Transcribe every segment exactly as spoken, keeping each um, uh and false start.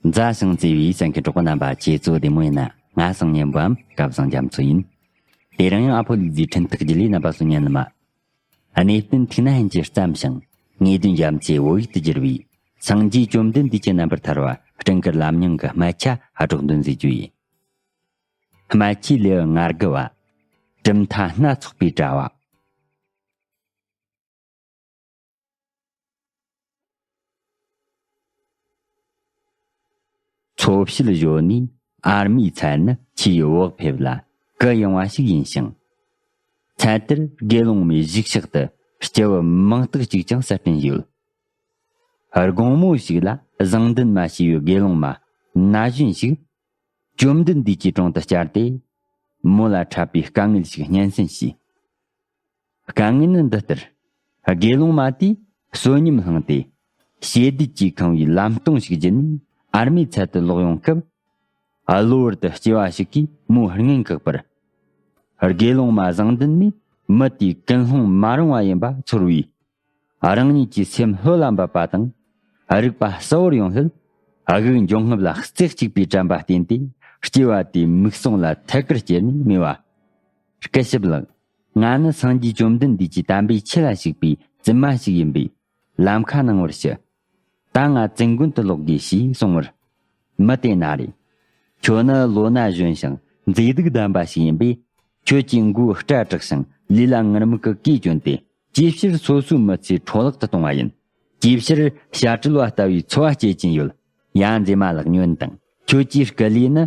མཛའ་ཞིང་བརྩེ་བའི་གསན་མཁན་གྲོགས་པོ་རྣམ་པ། ཁྱེད་ཚོ་བདེ་མོ་ཡིན་ན། ང་སང་ཉན་པའམ་སྐལ་བཟང་རྒྱ་མཚོ་ཡིན། དེ་རིང་ཡང་ཨ་ཕོ་ལུག་རྫིའི་འཕྲིན་ཐག་བརྒྱུད་ལས་རྣམ་པ་ཚོ་ཉན་ནི་མ། གནས་བརྟན་ཐུགས་ན་ཕན་གྱི་བརྩམས་ཤིང་ངེས་དོན་རྒྱ་མཚོའི་བོད་ཡིག་ཏུ་བསྒྱུར་བའི་སངས་རྒྱས་བཅོམ་ལྡན་འདས་ཀྱི་རྣམ་པར་ཐར་བ་སྤྲིན་དཀར་ལམ་རྙིང་གི་སྨད་ཆ་སྒྲོག་འདོན་མཛད་རྒྱུ་ཡིན། སྨད་ཆའི་ལེའུ་ང་དགུ་བ། གྲུབ་མཐའ་སྣ་ཚོགས་པའི་དྲ་བ། འཚོ་བྱེད་གཞོན་ནུས་ཨར་མའི་ཚལ་ནི་ཆེས་བག་ཕེབས་ལ་གུ་ཡངས་པ་ཞིག་ཡིན་ཞིང་། ཚལ་དེར་དགེ་སློང་མའི་བཞུགས་ཤག་ཏུ་སྐྱེ་བོ་མང་དག་ཅིག་ཀྱང་གསར་སྐྲུན་ཡོད། དགོང་མོ་ཞིག་ལ་བཟང་ལྡན་མ་ཞེས་པའི་དགེ་སློང་མ་ན་གཞོན་ཞིག་བཅོམ་ལྡན་འདས་ཀྱི་དྲུང་དུ་བཅར་ཏེ། མོ་ལ་འཕྲད་པའི་དཀའ་ངལ་ཞིག་སྙན་སེང་ཞུས། དཀའ་ངལ་ནི་འདི་ལྟར། དགེ་སློང་མ་དེས་བསོད་སྙོམས་བསླངས་ཏེ། ཞེ་འདོད་ཀྱིས་ཁེངས་པའི་ལམ་སྟོང་ཞིག་བརྒྱུད་ནས་ཨར་མའི་ཚལ་དུ་ལོག་ཡོང་སྐབས། གློ་བུར་དུ་སྐྱེས་པ་ཞིག་གིས་མོའི་སྔོན་བཀག་པར། དགེ་སློང་མ་བཟང་ལྡན་མས་མི་དེའི་ཀུན་སློང་མ་རུང་བ་ཡིན་པ་ཚོར་བས། རང་ཉིད་ཀྱི་སེམས་ལྷོད་ལ་འབབ་པ་དང་། རིག་པ་གསལ་བོར་ཡོང་སླད། དབུགས་འབྱུང་རྔུབ་ལ་རྩེ་གཅིག་པའི་དྲན་པ་བརྟེན་ཏེ། སྐྱེས་པ་དེའི་མིག་ཟུང་ལ་ཐད་ཀར་སྐྱེས་ནས་སྨྲས་པ། སྐུ་ཞབས་ལགས། ང་ནི་སངས་རྒྱས་བཅོམ་ལྡན་འདས་ཀྱི་དམ་པའི་ཆོས་ལ་ཞུགས་པའི་བཙུན་མ་ཞིག་ཡིན་པས། ལམ་ཁ་གནང་བར་ཞུ། ད་ང་བཙུན་དགོན་དུ་ལོག་དགོས་ཞེས་གསུངས་པར། མི་དེ་ན་རེ། ཁྱོད་ནི་ལོ་ན་གཞོན་ཞིང་མཛེས་སྡུག་ལྡན་པ་ཞིག་ཡིན་པས། ཁྱོད་ཀྱི་མགོའི་སྐྲ་དྲག་ཞིང་ལུས་ལ་ངུར་སྨྲིག་གི་གོས་གྱོན་ཏེ། ཅིའི་ཕྱིར་སོ་སོའི་མི་ཚེ་འཕྲོ་བརླག་ཏུ་གཏོང་བ་ཡིན། ཅིའི་ཕྱིར་བྱ་སྤྲེལ་བ་ལྟ་བུའི་འཚོ་བ་སྐྱེལ་གྱིན་ཡོད། ཡ་མཛེས་མ་ལགས་ཉོན་དང་། ཁྱོད་ཀྱི་སྐུ་ལུས་ནི།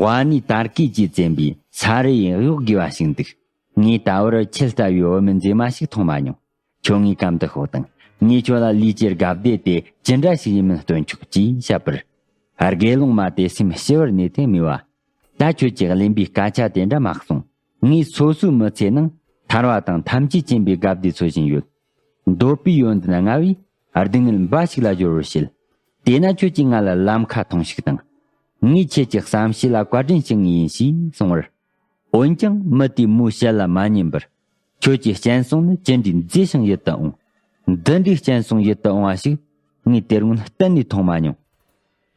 ཝཱ་ཎའི་དར་གོས་ཀྱིས་བཙེམས་པའི་ས་རུའི་གཡོག་དགོས་པ་ཞིག་འདུག་ངས་ད་བར་ཁྱེད་ལྟ་བུའི་བུད་མེད་མཛེས་མ་ཞིག་མཐོང་མ་མྱོང་། ཁྱོད་ངའི་གམ་དུ་ཤོག་དང་། ངས་ཁྱོད་ལ་ལུས་ཀྱི་དགའ་བདེ་དེ་ཅི་འདྲ་ཞིག་ཡིན་མིན་སྟོན་ཆོག་ཅེས་བཤད་པར། དགེ་སློང་མ་དེ་སེམས་ཞི་བར་གནས་ཏེ་སྨྲས་པ། ད་ཁྱོད་ཀྱིས་གླེན་པའི་སྐད་ཆ་དེ་འདྲ་མ་གསུང་། ངས་སོ་སོའི་མི་ཚེ་ནང་ཐར་བ་དང་ཐམས་ཅད་མཁྱེན་པའི་དགའ་བདེ་འཚོལ་བཞིན་ཡོད། འདོད་པའི་ཡོན་ཏན་ལྔ་བས་སྡུག་བསྔལ་འབའ་ཞིག་ལ་སྦྱོར་བར་བྱེད། དེས་ན་ཁྱོད་ཀྱིས་ང་ལ་ལམ་ཁ་ཐོང་ཞིག་དང་། ངས་ཁྱེད་ཀྱི་བསམ་ཤེས་ལ་བཀའ་དྲིན་ཞུ་ངེས་ཡིན་ཞེས་གསུངས་པར། འོན་ཀྱང་མི་དེས་མོའི་ཞལ་ལ་མ་ཉན་པར། ཁྱོད་ཀྱི་སྤྱན་ཟུང་ནི་ཅི་འདྲའི་མཛེས་ཤིང་ཡིད་དུ་འོང་། འདི་འདྲའི་སྤྱན་ཟུང་ཡིད་དུ་འོང་བ་ཞིག་ངས་དེ་སྔོན་གཏན་ནས་མཐོང་མ་མྱོང་།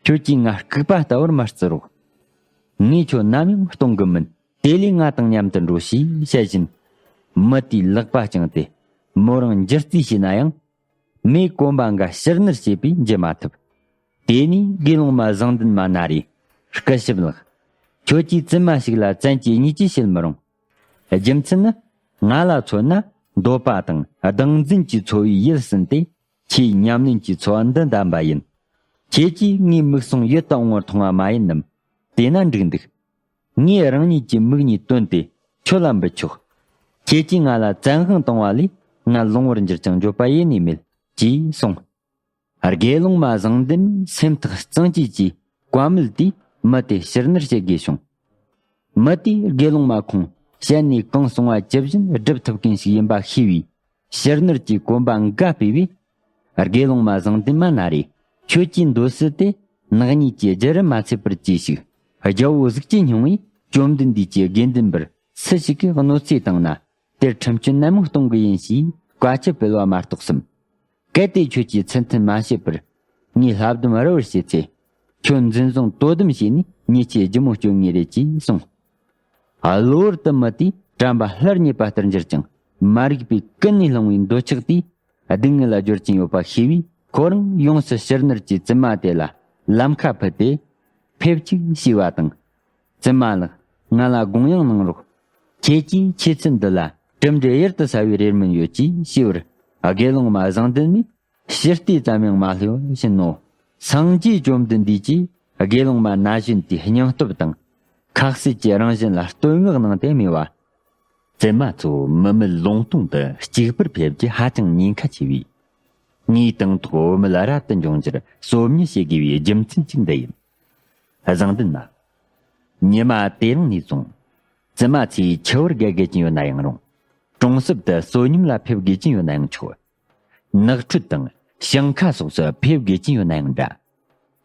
ཁྱོད་ཀྱིས་ང་ལྐུགས་པ་ལྟ་བུར་མ་བརྩི་རོགས། ངས་ཁྱོད་ནམ་ཡང་གཏོང་གི་མིན། དེ་ལས་ང་དང་མཉམ་དུ་འགྲོ་ཞེས་བཤད་བཞིན། མི་དེའི་ལག་པ་བརྐྱངས་ཏེ། མོ་རང་འཇུ་རྩིས་བྱས་ན་ཡང་། མོས་གོམ་པ་འགའ་ཕྱིར་ནུར་བྱེད་པས་འཇུ་མ་ཐུབ། དེ་ནས་དགེ་སློང་མ་བཟང་ལྡན་མ་ན་རེ། སྐུ་ཞབས་ལགས། ཁྱོད་ཀྱིས་བཙུན་མ་ཞིག་ལ་བཙན་གྱིས་བརྙས་བཅོས་བྱེད་མི་རུང་། རྒྱུ་མཚན་ནི། ང་ལ་མཚོན་ན། འདོད་པ་དང་བདག་འཛིན་གྱི་ཚོར་བའི་ཡིད་ཟིན་ཏེ། ཆེས་ཉམས་ལེན་གྱི་འཚོ་བ་འདི་འདམ་པ་ཡིན། ཁྱེད་ཀྱིས་ངའི་མིག་ཟུང་ཡིད་དུ་འོང་བར་མཐོང་བ་མ་ཡིན་ནམ། དེས་ན་འགྲིག་འདུག་ངས་རང་ཉིད་ཀྱི་མིག་གཉིས་བཏོན་ཏེ་ཁྱོད་ལ་འབུལ་ཆོག་ཁྱེད་ཀྱིས་ང་ལ་བཙན་དབང་གཏོང་བ་ལས་ང་ལོང་བར་འགྱུར་ཀྱང་འགྱོད་པ་ཡེ་ནས་མེད་ཅེས་གསུངས། དགེ་སློང་མ་བཟང་ལྡན་སེམས་ཐག་གཙང་བཅད་ཀྱིས་བཀའ་མོལ་དེས་མི་དེ་ཕྱིར་ནུར་བྱེད་དགོས་བྱུང་། མི་དེས་དགེ་སློང་མ་ཁོང་ཞལ་ནས་གང་གསུང་བ་ཇི་བཞིན་སྒྲུབ་ཐུབ་མཁན་ཞིག་ཡིན་པ་ཤེས་པས། ཕྱིར་ནུར་གྱི་གོམ་པ་འགའ་སྤོས་པས། དགེ་སློང་མ་བཟང་ལྡན་མ་ན་རེ། ཁྱོད་ཀྱི་འདོད་སྲེད་དེ་ནག་ཉེས་ཀྱི་རྒྱུ་རུ་མ་ཚུད་པར་གྱིས་ཤིག་རྒྱལ་པོ་གཟུགས་ཀྱི་སྙིང་བས་བཅོམ་ལྡན་འདས་ཀྱི་དགེ་འདུན་པར་སུ་ཞིག་གིས་གནོད་འཚེ་བཏང་ན། དེར་ཁྲིམས་གཅོད་ནན་མོ་གཏོང་གི་ཡིན་ཞེས་བཀའ་ཁྱབ་སྤེལ་བ་མ་གཏོགས་སམ། གལ་ཏེ་ཁྱོད་ཀྱིས་ཚུལ་མཐུན་མ་བྱས་པར། ངས་བསླབ་སྡོམ་རི་བར་བྱས་ཚེ། ཁྱོད་འཛིན་བཟུང་དོ་དམ་བྱས་ནས་ཉེས་ཆད་ལྗིད་མོ་གཅོད་ངེས་རེད་ཅེས་གསུངས། གློ་བུར་དུ་མི་དེས་དྲན་པ་སླར་རྙེད་པ་ལྟར་འགྱུར་ཅིང་། མ་རིག་པའི་ཀུན་ནས་བསླངས་པའི་འདོད་ཆགས་དེས་སྡུག་བསྔལ་ལ་སྦྱོར་གྱིན་ཡོད་པ་ཤེས་པས། ཁོ་རང་ཡོངས་སུ་ཕྱིར་ནུར་གྱིས་བཙུན་མ་དེ་ལ་ལམ་ཁ་ཕུད་དེ། ཕེབས་ཅིག་ཞེས་པ་དང་། བཙུན་མ་ལགས། ང་ལ་དགོངས་ཡངས་གནང་རོགས། ཁྱེད་ཀྱིས་ཁྱེད་ཚུལ་འདི་ལ་གྲུབ་འབྲས་གཡུར་དུ་ཟ་བའི་རེ་སྨོན་ཡོད་ཅེས་ཞུས་པར། དགེ་སློང་མ་བཟང་ལྡན་ནས་ཕྱིར་བལྟས་ཙམ་ཡང་མ་ལྷོད་བཞིན་ནོ། སངས་རྒྱས་བཅོམ་ལྡན་འདས་ཀྱིས་དགེ་སློང་མ་ན་གཞོན་དེའི་སྙིང་སྟོབས་དང་། ཁ་ཟས་ཀྱི་རང་བཞིན་ལ་བསྟོད་བསྔགས་གནང་སྟེ་སྨྲས་པ། བཙུན་མ་ཚོ་མི་མེད་ལུང་སྟོང་དུ་གཅིག་པུར་ཕེབས་རྒྱུ་ཧ་ཅང་ཉེན་ཁ་ཆེ་བས། ངས་དང་ཐོག་བུད་མེད་རབ་ཏུ་འབྱུང་རྒྱུར་སོམ་ཉི་བྱེད་དགོས་པའི་རྒྱུ་མཚན་གཅིག་འདི་ཡིན། བཟང་ལྡན་མ། ཉི་མ་དེ་རིང་ནས་བཟུང་། བཙུན་མ་ཚོས་འཆི་བར་དགའ་དགོས་ཀྱིན་ཡོད་ན་ཡང་རུང་། གྲོང་གསེབ་ཏུ་བསོད་སྙོམས་ལ་ཕེབས་དགོས་ཀྱིན་ཡོད་ན་ཡང་ཆོག་ནགས་ཁྲོད་དང་ཞིང་ཁ་སོགས་སུ་ཕེབས་དགོས་ཀྱིན་ཡོད་ན་ཡང་འདྲ།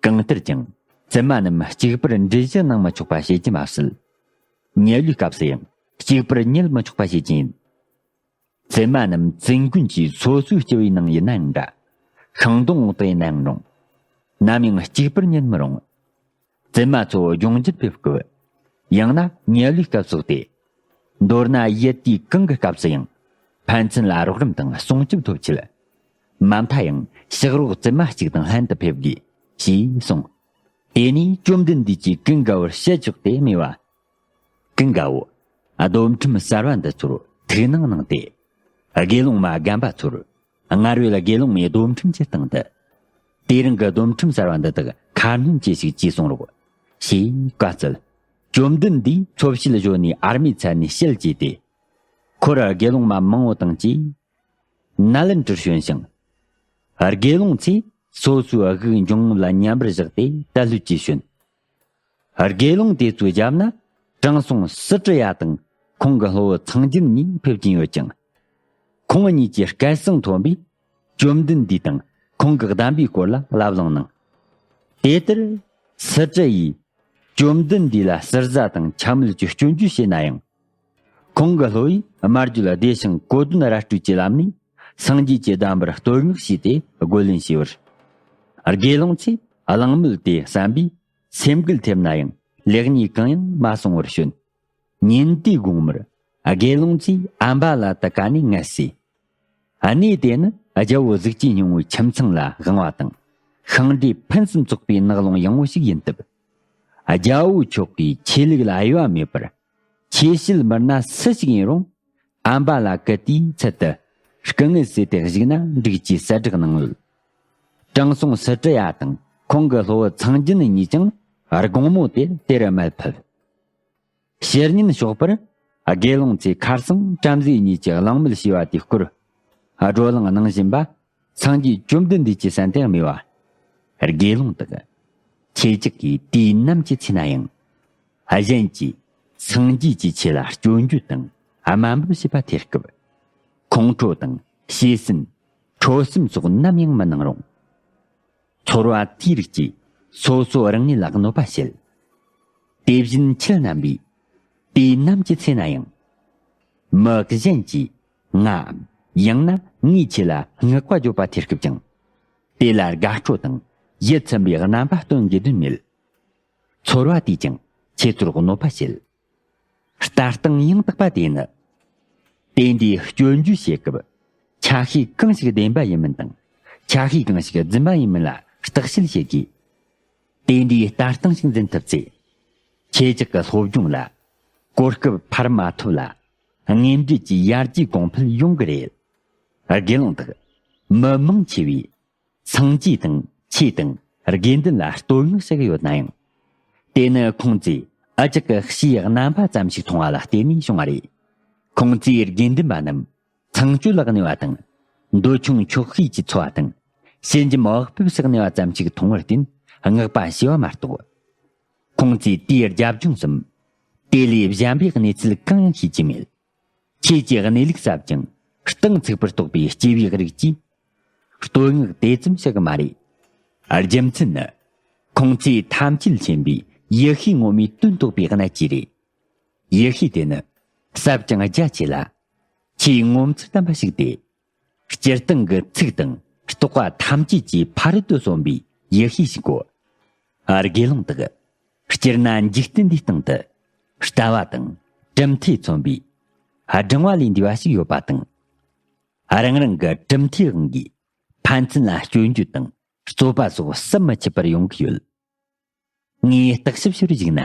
གང་ལྟར་ཀྱང་བཙུན་མ་རྣམས་གཅིག་པུར་འགྲུལ་བཞུད་གནང་མི་ཆོག་པ་བྱེད་ཀྱི་མ་ཟད། ཉལ་ལུས་སྐབས་སུ་ཡང་གཅིག་པུར་ཉལ་མི་ཆོག་པ་བྱེད་ཀྱི་ཡིན། བཙུན་མ་རྣམས་བཙུན་དགོན་གྱི་སོ་སོའི་སྤྱི་བའི་ནང་ཡིན་ན་ཡང་འདྲ། ཤིང་སྡོང་འོག་ཏུ་ཡིན་ན་ཡང་རུང་། ནམ་ཡང་གཅིག་པུར་ཉན་མི་རུང་། བཙུན་མ་ཚོ་ལྗོངས་རྒྱུར་ཕེབས་སྐབས། ཡང་ན་ཉལ་ལུས་སྐབས་སོགས་ཏེ། མདོར་ན་ཡུལ་དུས་གང་གི་སྐབས་སུ་ཡང་། ཕན་ཚུན་ལ་རོགས་རམ་དང་སྲུང་སྐྱོབ་ཐོབ་ཆེད། མ་མཐའ་ཡང་ཕྱག་རོགས་བཙུན་མ་གཅིག་དང་ལྷན་དུ་ཕེབས་དགོས་ཞེས་གསུངས། དེ་ནས་བཅོམ་ལྡན་འདས་ཀྱིས་ཀུན་དགའ་བོར་བཤད་ཆོག་སྟེ་སྨྲས་པ། ཀུན་དགའ་བོ། སྡོམ་ཁྲིམས་གསར་བ་འདི་ཚོར་ཐུགས་སྣང་གནང་སྟེ། དགེ་སློང་མ་རྒན་པ་ཚོར། སྔར་བས་དགེ་སློང་མའི་སྡོམ་ཁྲིམས་ཀྱི་སྟེང་དུ། དེ་རིང་གི་སྡོམ་ཁྲིམས་གསར་བ་འདི་དག་ཁ་སྣོན་བྱེད་ཞིག་ཅེས་གསུངས་རོགས། ཞེས་བཀའ་སྩལ། བཅོམ་ལྡན་འདས་འཚོ་བྱེད་གཞོན་ནུའི་ཨར་མའི་ཚལ་ནས་ཞལ་གྱིས་ཏེ། འཁོར་དགེ་སློང་མ་མང་བོ་དང་བཅས། ནཱ་ལེནྡྲར་བྱོན་ཞིང་། དགེ་སློང་ཚོས་སོ་སོའི་དབུགས་འབྱུང་རྔུབ་ལ་མཉམ་པར་བཞག་སྟེ་དལ་ལྷོད་ཀྱིས་བྱོན། དགེ་སློང་དེ་ཚོའི་རྒྱབ་ན་དྲང་སྲོང་སི་ཏྲི་ཡ་དང་ཁོང་གི་སློབ་བུ་ཚངས་རྒྱན་གཉིས་ཕེབས་ཀྱིན་ཡོད་ཅིང་། ཁོང་གཉིས་ཀྱིས་སྐད་གསང་མཐོན་པོས་བཅོམ་ལྡན་འདས་དང་ཁོང་གི་གདམས་པའི་སྐོར་ལ་ལབ་གླེང་གནང་། དེ་ལྟར་སི་ཏྲི་ཡིས་བཅོམ་ལྡན་འདས་ལ་ཟུར་ཟ་དང་འཕྱ་སྨོད་ཀྱི་སྐྱོན་བརྗོད་བྱས་ན་ཡང་། ཁོང་གི་སློབ་ཡིས་སྨྲ་བརྗོད་བདེ་ཞིང་གོ་དོན་ར་སྤྲོད་ཀྱི་ལམ་ནས་སངས་རྒྱས་ཀྱི་གདམས་པར་བསྟོད་བསྔགས་བྱས་ཏེ་རྒོལ་ལན་བྱས་པར། དགེ་སློང་ཚོས་གླེང་མོལ་དེ་བསམ་པས་སེམས་འགུལ་ཐེབས་ན་ཡང་ལེགས་ཉེས་གང་ཡང་མ་གསུང་བར་བྱོན། ཉིན་དེའི་དགོང་མོར་དགེ་སློང་ཚོས་ཨམ་བ་ལ་ཏི་ཀ་ནས་ངལ་གསོས། གནས་དེ་ནི་རྒྱལ་པོ་གཟུགས་ཅན་སྙིང་པོའི་ཁྱིམ་ཚང་ལ་དབང་བ་དང་། ཤིང་འབྲས་ཕུན་སུམ་ཚོགས་པའི་ནགས་ཀློང་ཡངས་པོ་ཞིག་ཡིན་སྟབས། རྒྱལ་པོ་མཆོག་གིས་ཆོས་ལུགས་ལ་དབྱེ་བ་མེད་པར། ཆོས་བྱེད་མི་སྣ་སུ་ཞིག་ཡིན་རུང་། ཨམ་བ་ལ་ཀི་དེའི་ཚུལ་དུ་སྐུ་ངལ་གསོས་ཏེ་བཞུགས་ན་འགྲིག་ཅེས་གསལ་བསྒྲགས་གནང་ཡོད། དྲང་སྲོང་སི་ཏྲི་ཡ་དང་ཁོང་གི་སློབ་བུ་ཚངས་རྒྱན་གཉིས་ཀྱང་དགོང་མོ་དེར་དེར་མལ་ཕུབ། ཕྱི་ཉིན་ཞོགས་པར་དགེ་སློང་ཚོས་ཁར་སང་བྲམ་ཟེ་གཉིས་ཀྱིས་གླེང་མོལ་བྱས་པ་དེའི་སྐོར་བགྲོ་གླེང་གནང་བཞིན་པ། སངས་རྒྱས་བཅོམ་ལྡན་འདས་ཀྱི་སན་ཏེ་སྨྲས་པ། དགེ་སློང་དག་ཁྱེད་ཅག་གིས་དུས་ནམ་གྱི་ཚེ་ན་ཡང་། གཞན་གྱིས་སངས་རྒྱས་ཀྱི་ཆོས་ལ་སྐྱོན་བརྗོད་དང་དམའ་འབེབས་བྱེད་པ་ཐེར་སྐབས། ཁོང་ཁྲོ་དང་ཤེས་སེམས། ཁྲོ་སེམས་སོགས་ནམ་ཡང་མི་གནང་རུང་། ཚོར་བ་དེའི་རིགས་ཀྱིས་སོ་སོ་རང་ཉིད་ལ་གནོད་པ་བྱེད། དེ་བཞིན་ཁྱེད་རྣམ་པས་དུས་ནམ་གྱི་ཚེ་ན་ཡང་། མི་གཞན་གྱིས་ངའམ་ཡང་ན་ངའི་ཆོས་ལ་བསྔགས་པ་བརྗོད་པ་ཐེར་སྐབས་ཀྱང་། དེ་ལ་དགའ་སྤྲོ་དང་ཡིད་ཚིམ་པའི་རྣམ་པ་སྟོན་དགོས་དོན་མེད། ཚོར་བ་དེས་ཀྱང་ཁྱེད་ཚོར་གནོད་པ་བྱེད། ལྟ་སྟངས་ཡང་དག་པ་དེ་ནི། དེ་འདྲའི་སྐྱོན་བརྗོད་བྱེད་སྐབས་ཆ་ཤས་གང་ཞིག་བདེན་པ་ཡིན་མིན་དང་ཆ་ཤས་གང་ཞིག་རྫུན་མ་ཡིན་མིན་ལ་བརྟག་དཔྱད་བྱེད་དགོས། དེ་འདྲའི་ལྟ་སྟངས་ཤིག་འཛིན་ཐུབ་ཚེ། ཁྱེད་ཅག་གི་སློབ་སྦྱོང་ལ་གོ་སྐབས་འཕར་མ་ཐུབ་ལ། དངོས་འབྲེལ་གྱི་ཡར་རྒྱས་གོང་འཕེལ་ཡོང་གི་རེད། དགེ་སློང་དག་མི་མང་ཆེ་བས། སངས་རྒྱས་དང་ཆོས་དང་དགེ་འདུན་ལ་བསྟོད་བསྔགས་བྱེད་ཀྱི་ཡོད་ན་ཡང་། དེ་ནི་ཁོང་ཚོས་ཨ་ཅག་གི་ཕྱིའི་རྣམ་པ་ཙམ་ཞིག་མཐོང་བ་ལ་བརྟེན་ནས་བྱུང་བ་རེད། ཁོང་ཚོའི་དགེ་འདུན་པ་རྣམས་ཚངས་སྤྱོད་ལ་གནས་པ་དང་། འདོད་ཆུང་ཆོག་ཤེས་ཀྱིས་འཚོ་བ་དང་། ཞལ་འཇམ་བག་ཕེབས་སུ་གནས་པ་ཙམ་ཞིག་མཐོང་བར་བརྟེན་བསྔགས་པ་བྱས་པ་མ་གཏོགས། ཁོང་ཚོས་དེའི་རྒྱབ་ལྗོངས་སམ། དེ་ལས་གཞན་པའི་གནས་ཚུལ་གང་ཡང་ཤེས་ཀྱི་མེད། ཁྱེད་ཀྱི་གནས་ལུགས་ཟབ་ཅིང་གཏིང་ཚུགས་པར་རྟོགས་པའི་སྐྱེ་བོའི་རིགས་ཀྱིས། བསྟོད་བསྔགས་དེ་ཙམ་བྱེད་གི་མ་རེད། རྒྱུ་མཚན་ནི། ཁོང་ཚོས་ཐམས་ཅད་མཁྱེན་པའི་ཡེ་ཤེས་ངོ་མའི་དོན་རྟོགས་པའི་གནད་ཀྱིས་རེད། ཡེ་ཤེས་དེ་ནི་ཟབ་ཅིང་རྒྱ་ཆེ་ལ། ཆེས་ངོ་མཚར་ལྡན་པ་ཞིག་སྟེ། སྤྱིར་བཏང་གི་ཚིག་དང་རྟོག་པ་ཐམས་ཅད་ཀྱིས་ཕ་རོལ་ཏུ་སོན་པའི་ཡེ་ཤེས་ཤིག་གོ། དགེ་སློང་དག་སྤྱིར་ན་འཇིག་རྟེན་འདིའི་སྟེང་དུ། ལྟ་བ་དང་གྲུབ་མཐས་མཚོན་པའི་སྦྲང་བ་ལས་འདས་པ་ཞིག་ཡོད་པ་དང་། རང་རང་གི་གྲུབ་མཐའི་དབང་གིས་ཕན་ཚུན་ལ་སྐྱོན་བརྗོད་དང་རྩོད་པ་སོགས་ཟམ་མི་ཆད་པར་ཡོང་གི་ཡོད། ངས་བརྟག་ཞིབ་ཞུ་བར་གཞིགས་ན།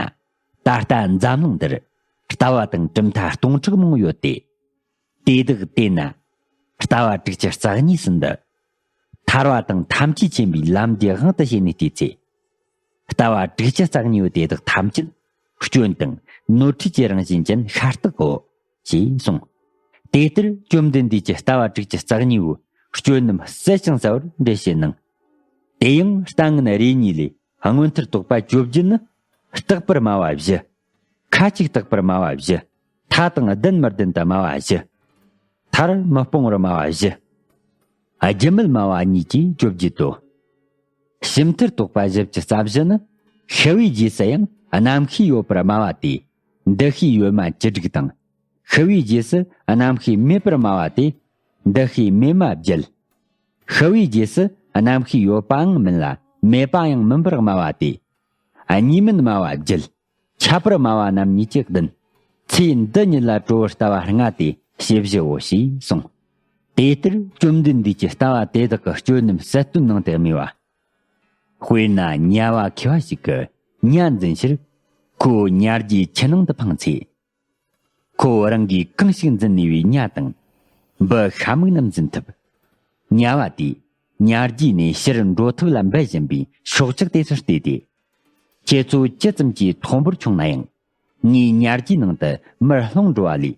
ད་ལྟ་འཛམ་གླིང་འདིར་ལྟ་བ་དང་གྲུབ་མཐའ་སྟོང་ཕྲག་མང་པོ་ཡོད་དེ། དེ་དག་བལྟས་ན། ལྟ་བ་དྲུག་ཅུ་རྩ་གཉིས་སུ་འདུ། ཐར་བ་དང་ཐམས་ཅད་མཁྱེན་པའི་ལམ་འདི་དབང་དུ་བྱས་ནས་བལྟས་ཚེ། ལྟ་བ་དྲུག་ཅུ་རྩ་གཉིས་པོ་དེ་དག་ཐམས་ཅད་སྐྱོན་དང་ནོར་འཁྲུལ་གྱི་རང་བཞིན་ཅན་ཤ་སྟག་གོ། ཞེས་གསུངས། དེ་ལྟར་བཅོམ་ལྡན་འདས་ཀྱིས་ལྟ་བ་དྲུག་ཅུ་རྩ་གཉིས་པོའི་སྐྱོན་རྣམས་གསལ་ཞིང་གསལ་བར་འགྲེལ་བཤད་གནང་། དེ་ཡང་ལྟ་ངན་རེ་གཉིས་ལས་མངོན་མཐར་རྟོགས་པ་བཅོ་བརྒྱད་ནི། རྟག་པར་སྨྲ་བ་བཞི། ཁ་ཅིག་རྟག་པར་སྨྲ་བ་བཞི། མཐའ་དང་ལྡན་མི་ལྡན་དུ་སྨྲ་བ་བཞི། མཐར་མི་སྤོང་བར་སྨྲ་བ་བཞི། རྒྱུ་མེད་སྨྲ་བ་གཉིས་ཀྱིས་བཅོ་བརྒྱད་དོ། ཞིབ་མཐར་རྟོག་པ་བཞི་བཅུ་རྩ་བཞི་ནི། ཤི་བའི་རྗེས་སུ་ཡང་རྣམ་ཤེས་ཡོད་པར་སྨྲ་བ་སྟེ། འདུ་ཤེས་ཡོད་མ་བཅུ་དྲུག་དང་། ཤི་བའི་རྗེས་སུ་རྣམ་ཤེས་མེད་པར་སྨྲ་བ་སྟེ། འདུ་ཤེས་མེད་མ་བརྒྱད། ཤི་བའི་རྗེས་སུ་རྣམ་ཤེས་ཡོད་པའང་མིན་ལ་ མེད་པ་ཡང་མིན་པར་སྨྲ་བ་སྟེ། གཉིས་མིན་སྨྲ་བ་བརྒྱད། ཁྱད་པར་སྨྲ་བ་རྣམ་གཉིས་ཀྱི་བདུན། ཚེ་འདི་ཉིད་ལ་གྲོལ་བར་ལྟ་བ་ལྔ་སྟེ་ཞེས་བཞི་བོ་ཞེས་གསུངས། དེ་ལྟར་བཅོམ་ལྡན་འདས་ཀྱི་ལྟ་བ་དེ་དག་གི་སྤྱོད་ལམ་གསལ་སྟོན་གནང་སྟེ་སྨྲས་པ། དཔེར་ན་དམྱལ་བ་མཁས་པ་ཞིག་གིས་གཉའ་འཛིན་ཕྱིར། ཁོ་དམྱལ་རྒྱུའི་ཆུ་ནང་དུ་འཕངས་ཚེ། ཁོ་རང་གིས་གང་ཞིག་འཛིན་ནུས་པའི་གཉའ་དང་། འབུ་ཤ་མུག་རྣམས་འཛིན་ཐུབ། དམྱལ་བ་དེས་དམྱལ་རྒྱུའི་ནས་ཕྱིར་འགྲོ་ཐབས་ལ་འབད་བཞིན་པའི་སྲོག་ཆགས་དེ་ཚོར་བལྟས་ཏེ། ཁྱེད་ཚོ་ཅི་ཙམ་གྱིས་མཐོན་པོར་མཆོངས་ན་ཡང་། ངའི་དམྱལ་རྒྱུའི་ནང་དུ་མར་ལྷུང་འགྲོ་བ་ལས།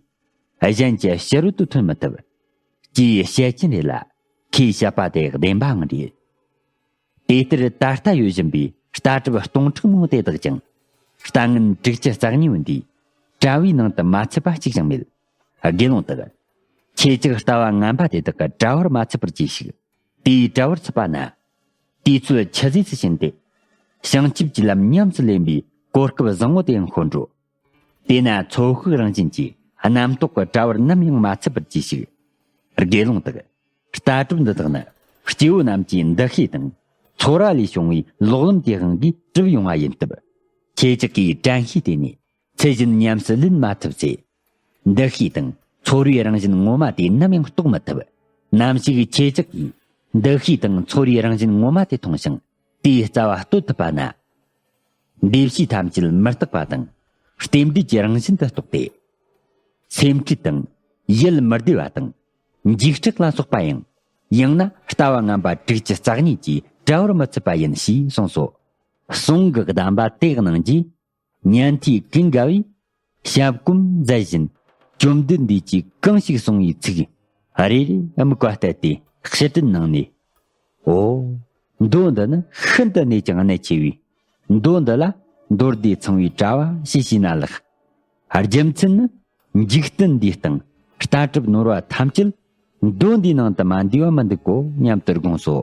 གཞན་གྱི་ཕྱི་རོལ་དུ་ཐོན་མི་ཐུབ། ཅེས་བཤད་ཀྱིན་རེད་ལ། ཁོས་བཤད་པ་དེ་བདེན་པའང་རེད། དེ་ལྟར་ད་ལྟ་ཡོད་བཞིན་པའི་ལྟ་གྲུབ་སྟོང་ཕྲག་མང་དེ་དག་ཀྱང་། ལྟ་ངན་དྲུག་ཅུ་རྩ་གཉིས་པོ་འདིའི་དྲ་བའི་ནང་དུ་མ་ཚུད་པ་གཅིག་ཀྱང་མེད། དགེ་སློང་དག། ཁྱེད་ཅག་ལྟ་བ་ངན་པ་དེ་དག་གི་དྲ་བར་མ་ཚུད་པར་གྱིས་ཤིག། དེའི་དྲ་བར་ཚུད་པ་ན། དུས་ཚོད་ཆུད་ཟོས་སུ་ཕྱིན་ཏེ། བྱང་ཆུབ་ཀྱི་ལམ་ཉམས་སུ་ལེན་པའི་གོ་སྐབས་བཟང་བོ་དེ་ཡང་ཤོར་འགྲོ། དེས་ན་ཚོད་དཔག་རང་བཞིན་གྱིས་རྣམ་རྟོག་གི་དྲ་བར་ནམ་ཡང་མ་ཚུད་པར་གྱིས་ཤིག། དགེ་སློང་དག། ལྟ་གྲུབ་འདི་དག་ནི་སྐྱེ་བོ་རྣམས་ཀྱི་འདུ་ཤེས་དང་ཚོར་བ་ལས་བྱུང་བའི་ལོག་ལམ་གྱི་དབང་གིས་གྲུབ་ཡོང་བ་ཡིན་སྟབས། ཁྱེད་ཅག་གིས་དྲན་ཤེས་དེ་ནས་ཚུལ་བཞིན་ཉམས་སུ་ལེན་མ་ཐུབ་ཚེ། འདུ་ཤེས་དང་ཚོར་བའི་རང་བཞིན་ངོ་མ་དེ་ནམ་ཡང་རྟོགས་མི་ཐུབ། ནམ་ཞིག་ཁྱེད་ཅག་གིས་འདུ་ཤེས་དང་ཚོར་བའི་རང་བཞིན་ངོ་མ་དེ་མཐོང་ཞིང་། དེའི་རྩ་བ་བསྟོད་ཐུབ་པ་ན། འདུ་བྱེད་ཐམས་ཅད་མི་རྟག་པ་དང་རྟེན་འབྲེལ་གྱི་རང་བཞིན་དུ་རྟོགས་ཏེ། སེམས་ཁྲིད་དང་ཡིད་མི་བདེ་བ་དང་འཇིགས་སྐྲག་ལ་སོགས་པ་ཡང་། ཡང་ན་ལྟ་བ་ངན་པ་དྲུག་ཅུ་རྩ་གཉིས་ཀྱིས་བྲལ་བར་མི་ཚུད་པ་ཡིན་ཞེས་གསུངས་སོ། གསུང་གི་གདམས་པ་དེ་གནང་རྗེས། ཉན་ཐོས་ཀུན་དགའ་བོས་ཞབས་གོམ་མཛད་བཞིན་བཅོམ་ལྡན་འདས་ཀྱིས་གང་ཞིག་གསུངས་པའི་ཚིག་རེ་རེ་དམིགས་པ་གཏད་དེ་ཕྱིར་དྲན་གནང་ནས། ཨོ། མདོ་འདི་ནི་ཤིན་ཏུ་གནད་ཀྱང་གནད་ཆེ་བས། མདོ་འདི་ལ་མདོ་སྡེ་ཚང་བའི་དྲ་བ་ཞེས་བྱས་ན་ལེགས། རྒྱུ་མཚན་ནི། འཇིག་རྟེན་འདིའི་སྟེང་ལྟ་གྲུབ་ནོར་བ་ཐམས་ཅད་མདོ་འདིའི་ནང་དུ་མ་འདུས་པ་མི་འདུག་གོ་སྙམ་དུ་དགོངས་སོ།